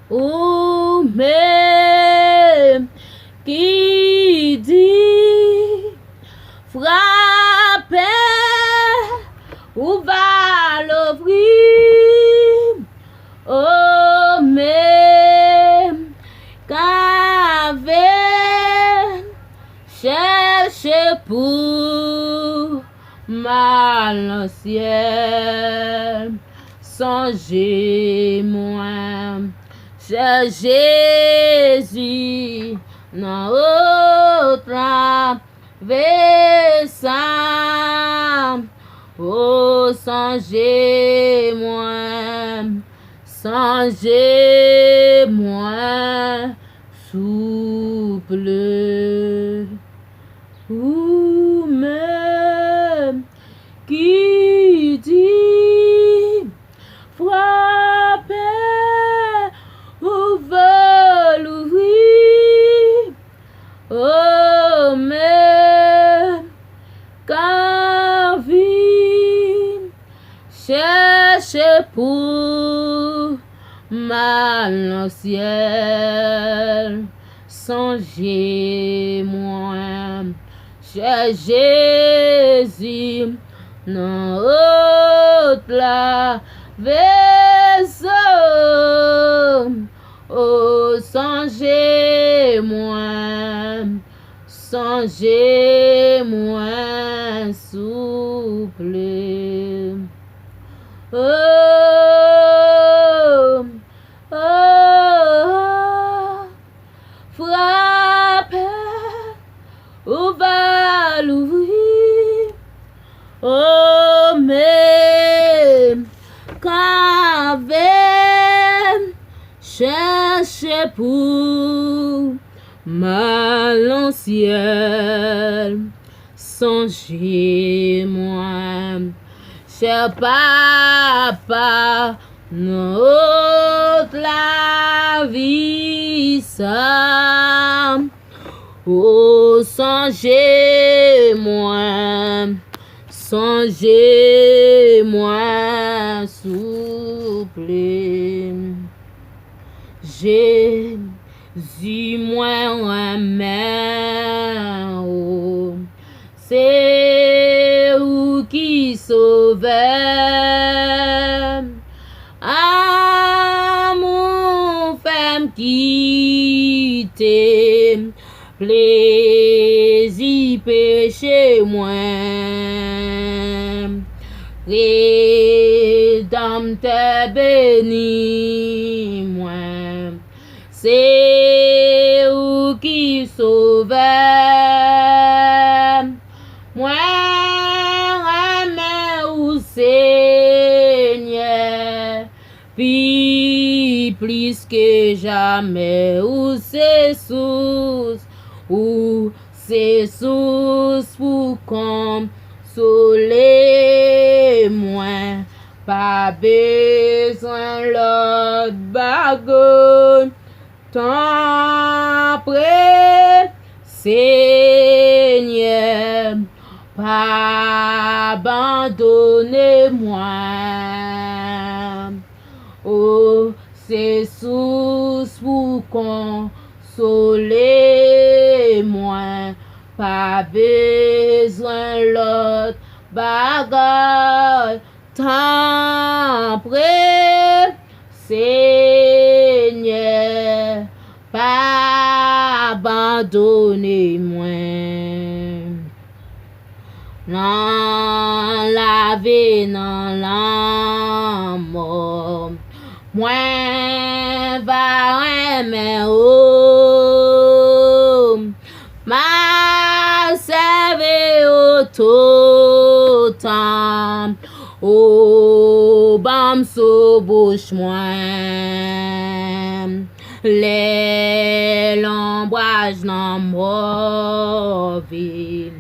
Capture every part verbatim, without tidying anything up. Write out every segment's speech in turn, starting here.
Ou menm ki di, frape, ou va louvri. Ou menm k ap vin chèche pou m al nan syèl, sonje mwen, chè Jezi, nan wot la, vin sa, o, sonje mwen, sonje mwen, souple. Ou menm ki di, frape, ou va louvri. Ou menm k ap vin chèche pou m al nan syèl, sonje mwen, chè Jezi, nan wot la, vin sa, o, sonje mwen, sonje mwen, souple. O, o, frape, ou va louvri. Ou menm k ap vin chèche pou m al nan syèl, sonje mwen, chè Papa, nan wot lavi sa. O, sonje mwen, sonje mwen, souple. Jezi, mwen renmen ou. Se ou ki sovè m. Amou fè m kite plezi peche mwen. Redanmtè, beni mwen. Se ou ki sovè m. Mwen renmen ou, Senyè, pi plis ke jamè. Ou se sous, ou se sous pou konsole mwen. Pa bezwen lòt bagay. Tanpri, Senyè, pa abandone mwen. O, se sous pou konsole mwen. Pa bezwen lòt bagay. Tanpri, Senyè, pa abandone mwen. Nan lavi, nan lanmò, mwen va renmen ou. M a sèvi ou toutan. Ou ban m sou bouch mwen. Lè lonbraj lanmò vin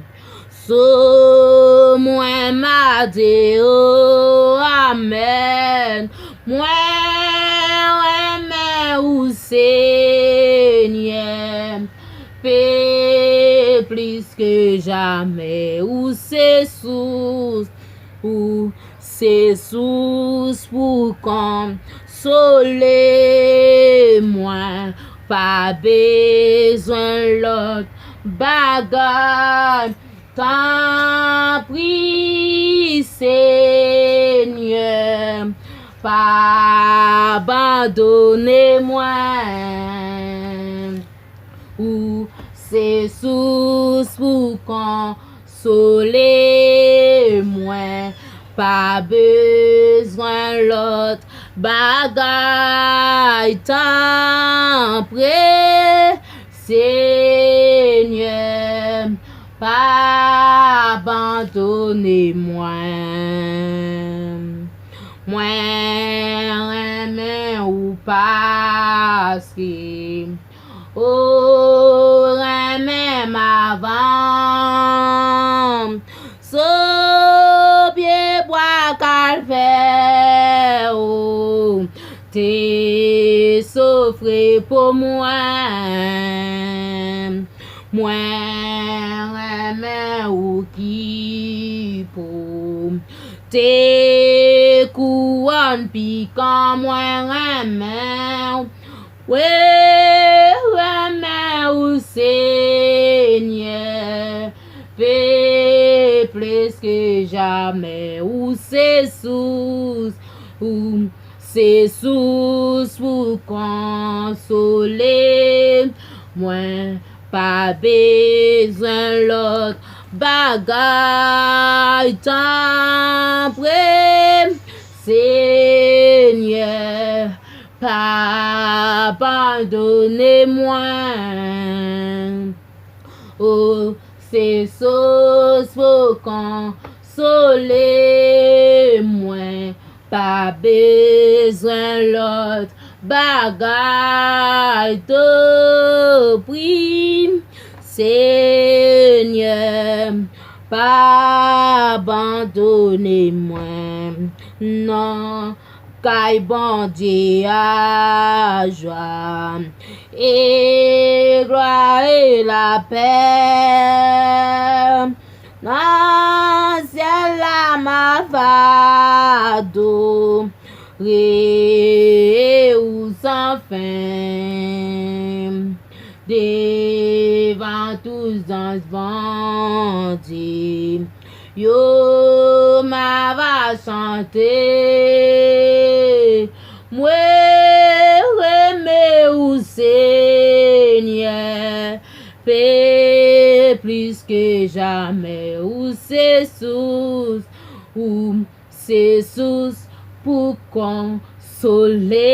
sou mwen, m a di ou amèn. Mwen renmen ou, Senyè, pi plis ke jamè. Ou se sous, ou se sous pou konsole konsole mwen, pa bezwen lòt bagay. Tanpri, Senyè, pa abandone mwen. Ou se sous pou konsole mwen. Pa bezwen lòt bagay, tanpri, Senyè, pa abandone mwen. Mwen renmen ou paske ou renmen m avan. Sou pye bwa Kalvè, ou te soufri pou mwen. Mwen renmen ou ki pou te kouwòn pikan, mwen renmen ou. Mwen renmen ou, Senyè, pi plis ke jamè. Ou se sous, ou se sous pou konsole mwen. Pa bezwen lòt bagay, tanpri, Senyè, pa abandone mwen. Ou se sous pou konsole mwen. Pa bezwen lòt bagay, tanpri, Senyè, pa abandone mwen. Nan kay Bondye a, jwa e glwa e lapè. Nan syèl la, m ava adore ou san fen. Devan tout zanj Bondye yo, m ava chante. Mwen renmen ou, Senyè, pi plis ke jamè. Ou se sous, ou se sous pou konsole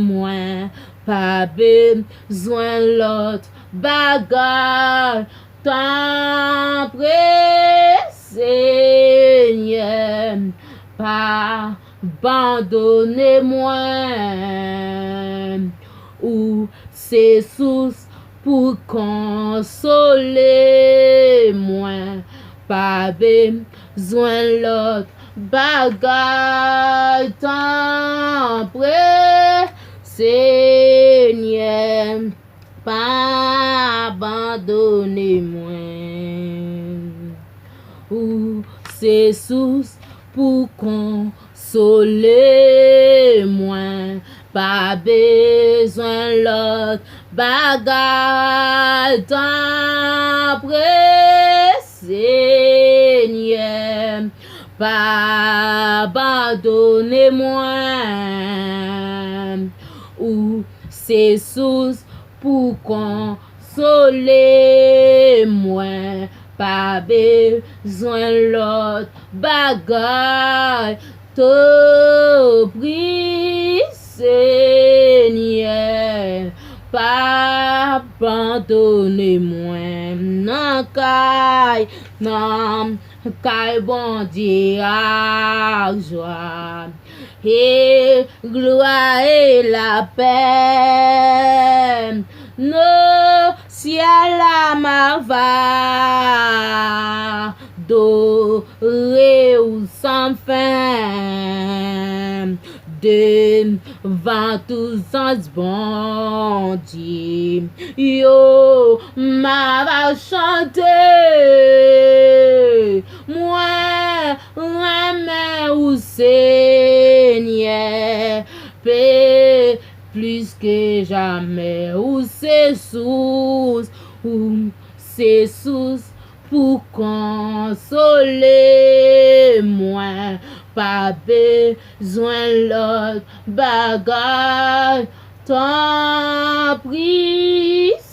mwen. Pa bezwen lòt bagay, tanpri, Senyè, pa abandone mwen. Ou se sous pou konsole mwen. Pa bezwen lòt bagay, tanpri, Senyè, pa abandone mwen. Ou se sous pou konsole mwen. Pa bezwen lòt bagay, tanpri, Senyè, pa abandone mwen. Ou se sous pou konsole mwen. Pa bezwen lòt bagay, tanpri, Senyè, pa abandone mwen. Nan kay, nan kay Bondye a, jwa e glwa e lapè. Nan syèl la, m ava adore ou san fen. Devan tout zanj Bondye yo, m ava chante. Mwen renmen ou, Senyè, Pe plis ke jamè, ou se sous, ou se sous pou konsole mwen. Pa bezwen lòt bagay, tanpri,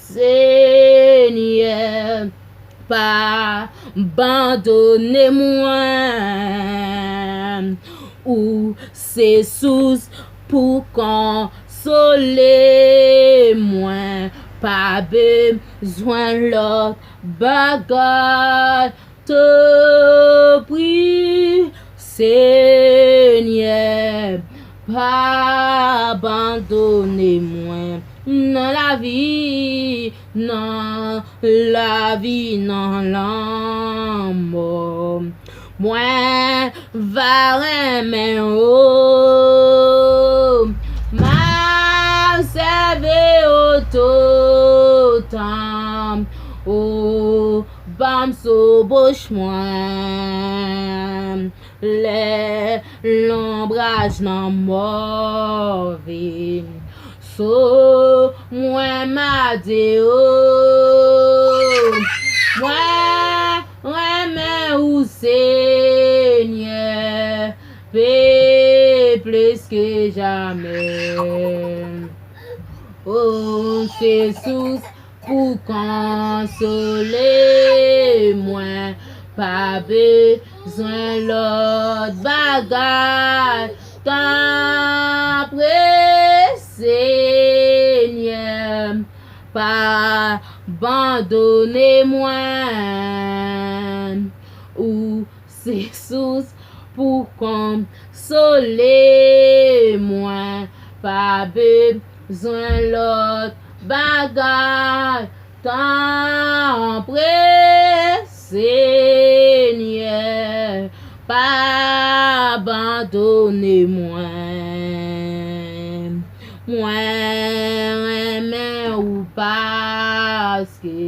Senyè, pa abandone mwen. Ou se sous pou konsole mwen. Pa bezwen lòt bagay, tanpri, Senyè, pa abandone mwen nan lavi, nan lavi, nan lanmò. Mwen va renmen ou, m ap sèvi ou toutan. Ou ban m sou bouch mwen lè lonbraj lanmò vin sou mwen, m a di ou, mwen renmen ou, Senyè, pi plis ke jamè. Ou se sous pou konsole mwen. Pa bezwen lòt bagay, tanpri, Senyè, pa abandone mwen. Ou se sous pou konsole mwen. Pa bezwen lòt bagay, tanpri, Senyè, pa abandone mwen. Mwen renmen ou paske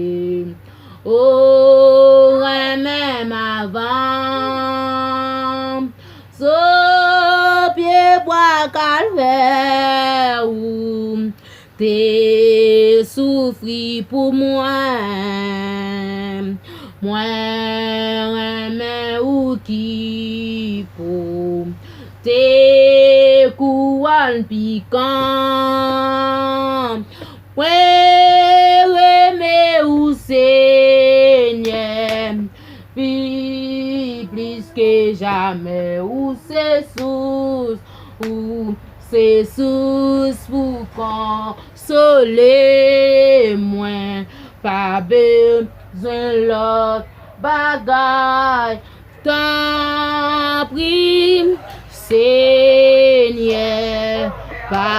ou renmen m avan. Sou pye bwa Kalvè, ou te soufri pou mwen. Mwen renmen ou ki pote kouwòn pikan. Mwen renmen ou, Senyè, pi plis ke jamè. Ou se sous, ou se sous pou konsole mwen. Pa bezwen lòt bagay, tanpri, Senyè, pa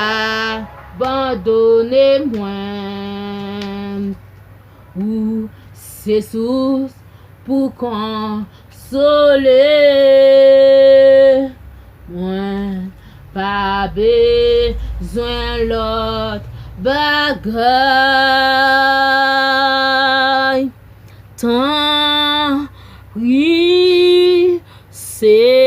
abandone mwen. Ou se sous pou konsole mwen. Pa bezwen lòt bagay, tanpri, se